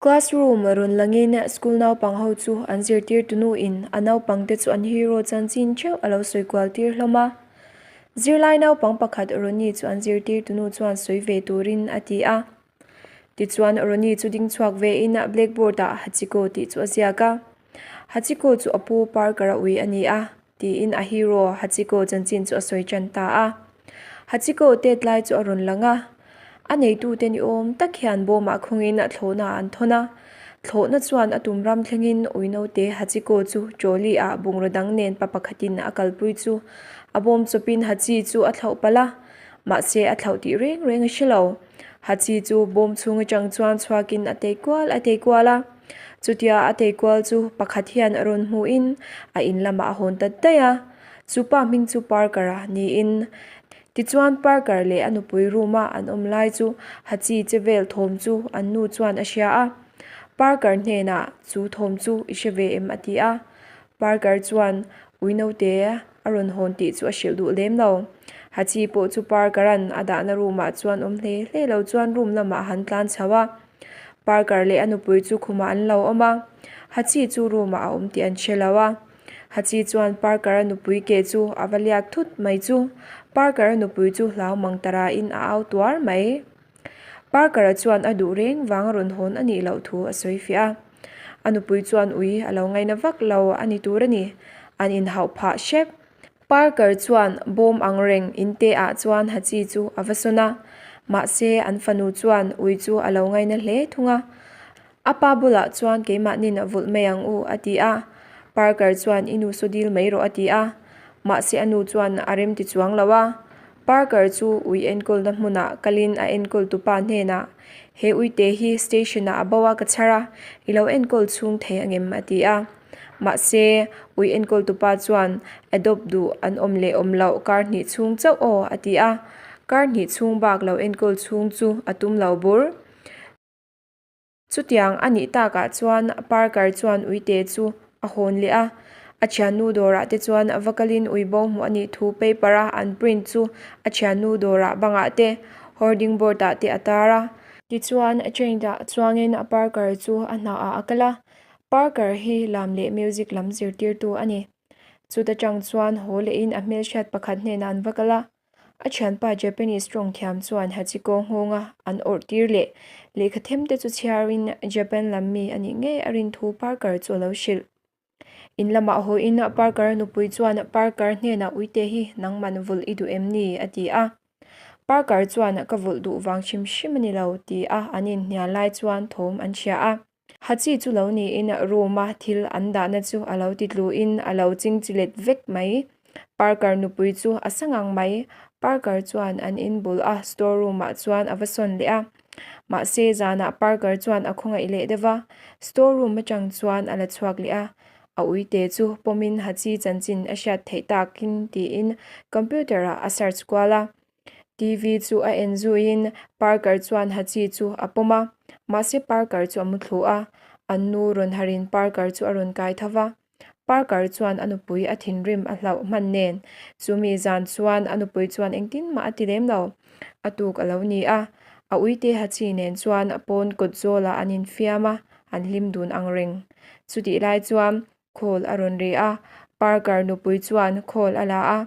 Classroom rawn langin school naupang ho chu an zirtirtu in a naupang te chu an hero chanchin theuh a lo sawi kual tir hlawm a. Zirlai naupang pakhat Ronnie chu an zirtirtu nu chuan sawi ve turin a ti a. Tichuan Ronnie chu ding chhuak ve in blackboard ah Hachiko tih chu a ziak a. Hachiko chu a pu Parker a ui a ni a tiin a hero Hachiko chanchin chu a sawi tan ta a. Hachiko tet lai chu a rawn lang a, a neitute ni awm tak hian bawmah khawngin thlawhna an thawn a. Thlawhna chuan a tum ram thlengin ui naute Hachiko chu trolley ah bungraw dang nen pa pakhatin a kalpui chu a bawm chawpin Hachi chu a thlauh palh a, mahse a thlauh tih reng reng a hre lo. Hachi chu bawm chhung atang chuan chhuakin a tei kual a tei kual a. Chutia a tei kual chu pakhat hian a rawn hmuhin a in lamah a hawn ta daih a. Chu pa hming chu Parker-a niin. Tichuan Parker leh a nupui room-a an awm lai chu Hachi che vel thawm chu an nu chuan a hria a. Parker hnenah chu thawm chu i hre ve em a ti a. Parker chuan ui naute a rawn hawn tih chu a hrilh duh lem lo. Hachi pawh chu Parker-a'n a dahna room-ah chuan awm hle hle lo chuan room lamah a han tlan chho a. Parker leh a nupui chu khumah an lo awm a, Hachi chu room-ah a awm tih an hre lo a. Hachi chuan Parker-a nupui ke chu a va liak thut mai chu Parker-a nupui chu hlau mang ta rain a au tuar mai. Parker-a chuan a duh reng vang a rawn hawn a nih loh thu a sawi fiah a. A nupui chuan ui a lo ngaina vak lo a ni tur a ni. An inhauh phah hrep. Parker chuan bawm ang reng in te ah chuan Hachi chu a va sawn a, mahse an fanu chuan ui chu a lo ngaina hle thung a. A pa bulah chuan keimahnin a vulh mai ang u a ti a. Parker chuan i nu saw dil mai rawh a ti a, mahse a nu chuan a rem ti chuang lo a. Parker chu ui enkawlna hmunah kalin a enkawl tupa hnenah, He uite hi station ah a bo a ka chhar a, i lo enkawl chhung thei angem a ti a. Mahse, ui enkawltupa chuan adopt duh an awm leh awm loh kar hnih chhung chauh aw a ti a, kar hnih chhung bak lo enkawl chhung chu a tum lo bur. Chutiang a nih takah chuan Parker chuan uite chu a hawn leh a, a thiannu dawrah te chuan va kalin ui bo hmuh a nih thu paper a an print chu a thiannu dawrah bangah te hoarding board ah te a tar a. Tichuan, train ah chuangin Parker chu a hnaah a kal a, Parker hi lam leh music lam zirtirtu a ni. Chuta tang chuan haw lehin a hmelhriat pakhat hnenah an va kal a. A thianpa Japanese tawng thiam chuan Hachiko nghawnga an awrh tir leh lehkha them te chu chhiarin Japan lam mi a nih ngei a rin thu Parker chu a lo hrilh. In lamah hawiin Parker-a nupui chuan Parker hnenah uite hi nangman vulh i duh em ni? a ti a. Parker chuan ka vulh duh vang hrim hrim a ni lo ti a an inhnial lai chuan thawm an hria a. Hachi chu lo niin room a thil an dahna chu a lo ti tluin a lo chingchilet vek mai. Parker nupui chu a sa ngang mai. Parker chuan an in bul a store room ah chuan a va sawn leh a. Mahse zanah Parker chuan a khawngaih leh deuh va, store room atang chuan a la chhuak leh a. A uite chu pawmin Hachi chanchin a hriat theih takin tiin computer ah a search kual a. TV chu a en zuiin Parker chuan Hachi chu a pawm a, mahse Parker chu a mu thlu a, an nu rawn harin Parker chu a rawn kai tho va. Parker chuan a nupui a thinrim a hlauh hman nen, chumi zan chuan a nupui chuan engtin mah a ti lem lo. A tuk a lo ni a, a uite Hachi nen chuan pawn kawt zawlah an infiam a, an hlim dun ang reng. Chutih lai chuan Khawl a rawn ri a, Parker nupui chuan khawl a la a,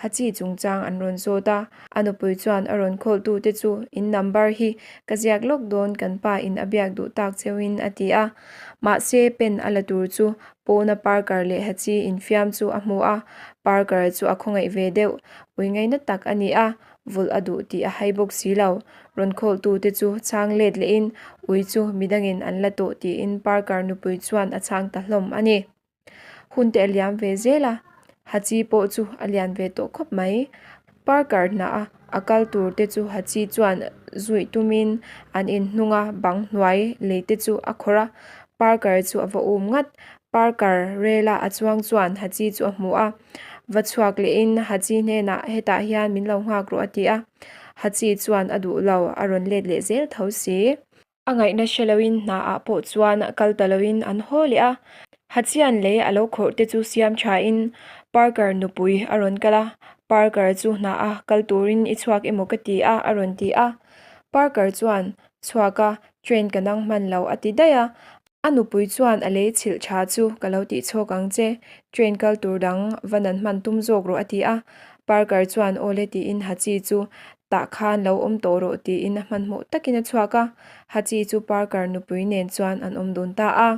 Hachi chungchang an rawn zawt a, a nupui chuan a rawn khawltu te chu in number hi ka ziak lawk dawn kan pa in a biak duh tak cheuhin a ti a, mahse pen a la tur chu pawna Parker leh Hachi infiam chu a hmu a, Parker chu a khawngaih ve deuh, ui ngaina tak a ni a, vulh a duh tih a hai bawk si lo. Rawn khawlhtute chu chhang let lehin ui chu midangin an la tawh tiin Parker nupui chuan a chhang ta hlawm a ni. Hun te a liam ve zel a, Hachi pawh chu a lian ve tawh khawp mai. Parker hnaha a kal tur te chu Hachi chuan zuih tumin an inhnunga bang hnuai lei te chu a khawrh a, Parker chu a va um ngat. Parker rela a chuang chuan Hachi chu a hmu a. Va chhuak lehin Hachi hnenah hetah hian min lo nghak rawh a ti a, Hachi chuan a duh lo, a rawn let leh zel tho si. A ngaihna hre loin hnaah pawh chuan kal ta loin an haw leh a, Hachian lei a lo khawrh te chu siam thain Parker nupui a rawn kal a, Parker chu hnaah kal turin i chhuak emaw ka ti a a rawn ti a, Parker chuan chhuak a. Train ka nang hman lo a ti daih a. A nupui chuan a lei chhilh tha chu ka lo tih chhawk ang che, train kal tur dang va nan hman tum zawk rawh a ti a. Parker chuan awle tiin Hachi chu tah khan lo awm tawh rawh tiin a hmanhmawh takin a chhuak a. Hachi chu Parker nupui nen chuan an awm dun ta a.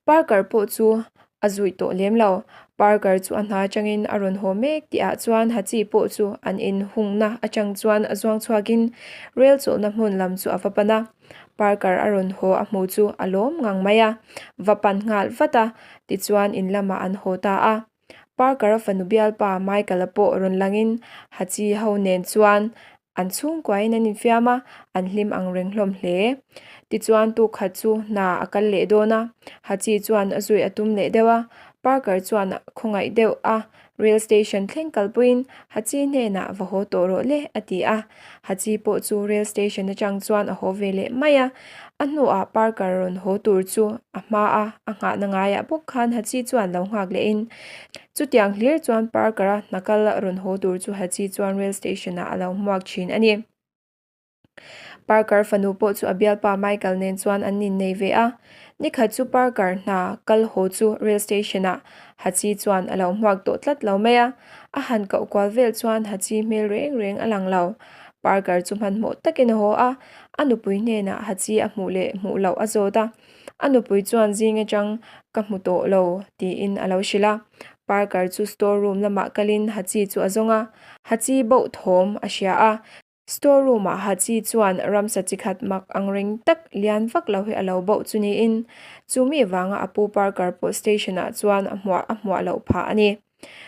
Parker pawh chu a zuih tawh lem lo. Parker chu a hna atangin a rawn haw mek tih ah chuan Hachi pawh chu an inhungna atang chuan a zuang chhuakin rel chawlhna hmun lam chu a va pan a. Parker a rawn haw a hmu chu a lawm ngang mai a, va pan nghal vat a, tichuan in lamah an haw ta a. Parker-a fanu bialpa Michael-a pawh rawn langin Hachi ho nen chuan an chhungkuain an infiam a, an hlim ang reng hlawm hle. Tichuan tukhat chu hna a kal leh dawn a, Hachi chuan a zui a tum leh deuh a, Parker chuan khawngaih deuh a Rail station thleng kalpuiin Hachi hnenah va haw tawh rawh le a ti a, Hachi pawh chu rail station atang chuan a haw ve leh mai a, a hnuah Parker rawn haw tur chu a hma a a nghahna ngaiah bawk khan Hachi chuan lo nghak lehin chutiang hlir chuan Parker-a hna kal rawn haw tur chu Hachi chuan rail station ah a lo hmuak thin a ni. Parker fanu pawh chu a bialpa Michael nen chuan an innei ve a. Nikhat chu Parker hna kal haw chu rail station ah Hachi chuan a lo hmuak tawh tlat lo mai a. A han koh kual vel chuan Hachi hmel reng reng a lang lo. Parker chu hmanhmawh takin a haw a, a nupui hnenah Hachi a hmuh leh hmuh loh a zawt a. A nupui chuan zing atang ka hmu tawh lo tiin a lo hrilh a. Parker chu store room lamah kalin Hachi chu a zawng a, Hachi boh thawm a hria a. Store room ah Hachi chuan ramsa chi khat mak ang reng tak lian vak lo hi a lo boh chu niin chu mi vanga a pu Parker pawh station ah chuan a hmuah a hmuah loh phah a ni.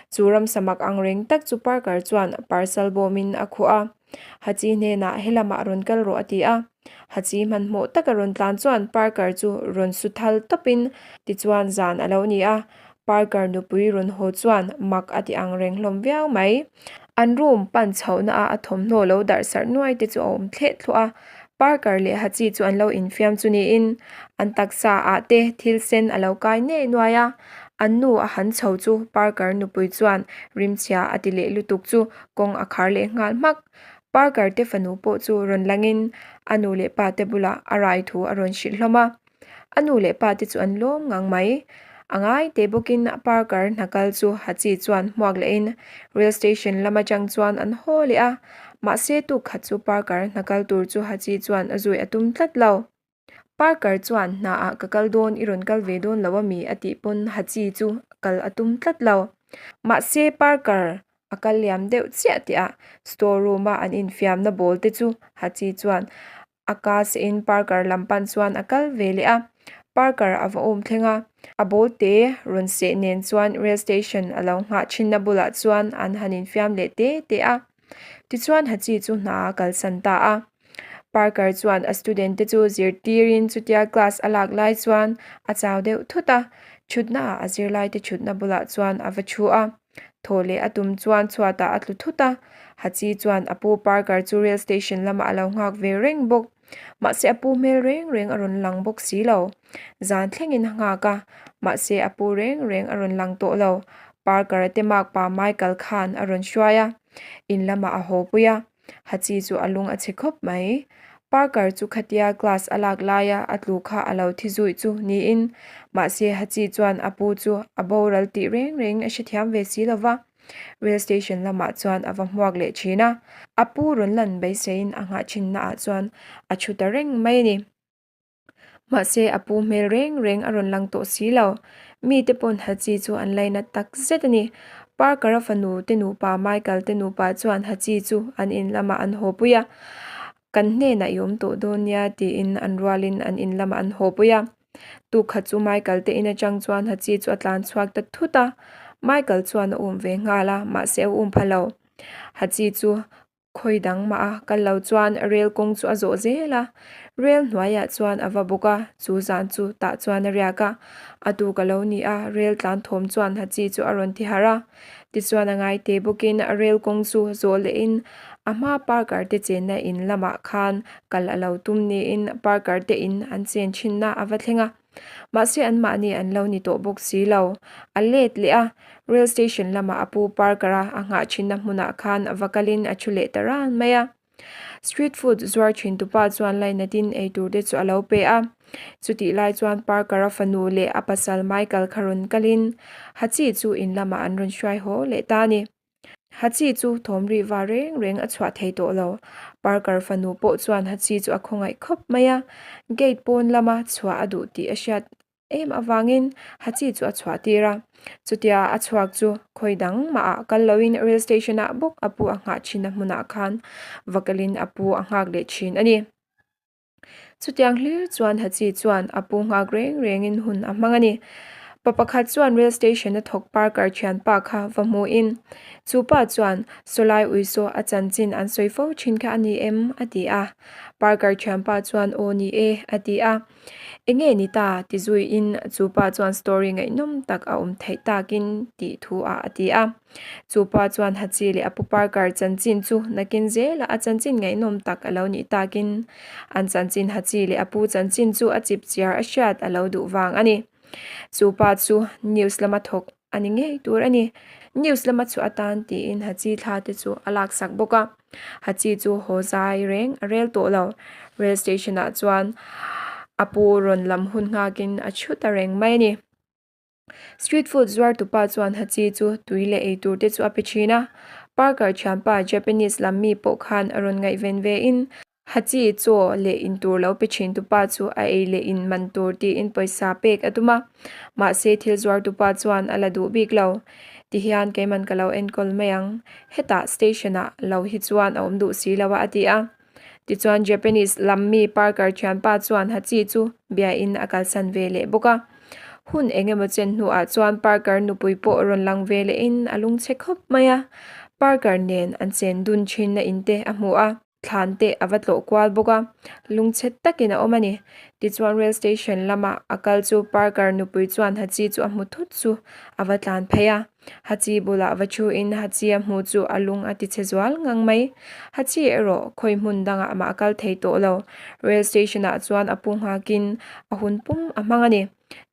Chu ramsa mak ang reng tak chu Parker chuan parcel bawm in a khuh a. Hachi hnenah helamah rawn kal rawh a ti a. Hachi hmanhmawh taka rawn tlan chuan Parker chu rawn su thal tawp in tichuan zan a lo ni a. Parker nupui rawn haw chuan mak a ti ang reng hlawm viau mai. An room pan chhohna a a thawmhnaw lo darh sarh nuai te chu a awm thleh thluah a, Parker leh Hachi chu an lo infiam chu niin an taksa ah te thil sen a lo kai ngei nuai a, an nu a han chho chu Parker nupui chuan rimchhia a ti leh lutuk chu kawng a khar leh nghal hmak. Parker te fanu pawh chu rawn langin a nu leh pa te bulah a rai thu a rawn hrilh hlawm a. A nu leh pa te chu an lawm ngang mai. A ngai teh bawkin Parker hna kal chu Hachi chuan hmuak lehin rail station lam atang chuan an haw leh a. Mahse tuk khat chu Parker hna kal tur chu Hachi chuan a zui a tum tlat lo. Parker chuan hna ah ka kal dawn i rawn kal ve dawn lo ami a tih pawn Hachi chu kal a tum tlat lo. Mahse Parker a kal liam deuh chiah tih ah store room a an infiamna ball te chu Hachi chuan A ka sehin Parker lam pan chuan a kal ve leh a, Parker a va awm thleng a, a ball te rawn seh nen chuan rail station a lo nghah thinna bulah chuan an han infiam leh te te a. Tichuan Hachi chu hna a kalsan ta a. Parker chuan a student te chu zirtirin chutia class a lak lai chuan a chau deuh thut a, thutna ah a zirlai te thutna bulah chuan a va thu a. Thaw leh a tum chuan chhuatah a tlu thut a, Hachi chuan a pu Parker chu rail station lamah a lo nghak ve reng bawk. Mahse a pu hmel reng reng a rawn lang bawk si lo. Zan thlengin a nghak a, mahse a pu reng reng a rawn lang tawh lo. Parker-a te makpa Michael khan a rawn hruai a, in lamah a haw pui a. Hachi chu a lung a chhe khawp mai. Parker chu khatia class a lak laia a tlu kha a lo thi zuih chu niin, mahse Hachi chuan a pu chu a boral tih reng reng a hrethiam ve si lo va. Rail station lamah chuan a va hmuak leh thin a, a pu rawn lan beiseiin a nghah thinnaah chuan a thu ta reng mai a ni. Mahse a pu hmel reng reng a rawn lang tawh si lo. Mite pawn Hachi chu an lainat tak zet a ni. Parker-a fanu te nupa Michael te nupa chuan Hachi chu an in lamah an haw pui a. Kan hnenah i awm tawh dawn nia tiin an rualin an in lamah an haw pui a. Tukhat chu Michael te in atang chuan Hachi chu a tlan chhuak ta thut a. Michael chuan a um ve nghal a, mahse a um pha lo. Hachi chu Khawi dang mah a kal lo chuan rel kawng chu a zawh zel a, rel hnuaiah chuan a va bawk a, chu zan chu tah chuan a riak a. A tuk a lo ni a, rel tlan thawm chuan Hachi chu a rawn ti harh a. Tichuan a ngai te bawkin rel kawng chu zawh lehin a hma Parker te chenna in lamah khan kal a lo tum niin Parker te in an chen thinna a va thleng a. Mahse anmahni an lo ni tawh bawk si lo. A let leh a, rail station lamah a pu Parker-a a nghah thinna hmunah khan va kalin a thu leh ta ran mai a. Street food zuar thin tupa chuan lainatin eitur te chu a lo pe a. Chutih lai chuan Parker-a fanu leh a pasal Michael kha rawn kalin Hachi chu in lamah an rawn hruai haw leh ta a ni. Hachi chu thawm rih va reng reng a chhuah thei tawh lo. Parker fanu pawh chuan Hachi chu a khawngaih khawp mai a, gate pawn lama chhuah a duh tih a hriat em avangin Hachi chu a chhuah tir a. Chutia a chhuak chu khawi dang mahah kal loin rail station ah bawk a pu a nghah thin a hmunah khan va kalin a pu a nghak leh thin a ni. Chutiang hlir chuan Hachi chuan a pu nghak reng rengin hun a hmang a ni. Pa pakhat chuan rail station a thawk Parker thianpa kha va hmuhin, Chu pa chuan sawlai uisaw a chanchin an sawi fo thin kha a ni em? a ti a. Parker thianpa chuan Aw ni e a ti a. Enge ni ta? ti zuiin chu pa chuan story ngaihnawm tak a awm theih takin tih thu ah a ti a. Chu pa chuan Hachi leh a pu Parker chanchin chu nakin zelah a chanchin ngaihnawm tak a lo nih takin an chanchin Hachi leh a pu chanchin chu a chip chiar a hriat a lo duh vang a ni. Chu pa chu news lama thawk a ni ngei tur a ni. News lama chhuah atan tiin Hachi thla te chu a laksak bawk a. Hachi chu haw zai reng a rel tawh lo. Rail station ah chuan a pu rawn lam hun nghakin a thu ta reng mai a ni. Street food zuar tupa chuan Hachi chu tui leh ei tur te chu a pe thin a. Parker thianpa Japanese lam mi pawh khan a rawn ngaihven ve in Hachi chaw leh in tur lo pe thin tupa chu a ei leh in man tur tiin pawisa pek a tum a. Mahse thil zuar tupa chuan a la duh bik lo. Tihian keiman ka lo enkawl mai ang. Hetah station ah lo hi chuan a awm duh si lo a a ti a. Tichuan Japanese lam mi Parker thianpa chuan Hachi chu biain a kalsan ve leh bawk a. Hun eng emaw chen hnuah chuan Parker nupui pawh rawn lang ve lehin a lungchhe khawp mai a. Parker nen an chen dun thinna in te a hmu a, thlan te a va tlawh kual bawk a. Lungchhe takin a awm a ni. Tichuan rail station lama a kal chu Parker nupui chuan Hachi chu a hmu thut chu a va tlan phei a. Hachi bulah va thuin Hachi a hmu chu a lung a tichhe zual ngang mai. Hachi erawh khawi hmun dangah mah a kal thei tawh lo. Rail station ah chuan a pu nghakin a hun pum a hmang a ni.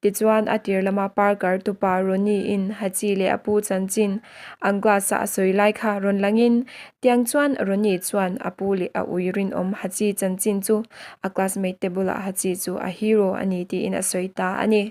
Tichuan a tir lama Parker tupa Ronnie in Hachi leh a pu chanchin an class a a sawi lai kha rawn langin tiang chuan Ronnie chuan a pu leh a ui rinawm Hachi chanchin chu a classmate te bulah Hachi chu a hero a ni tiin a sawi ta a ni.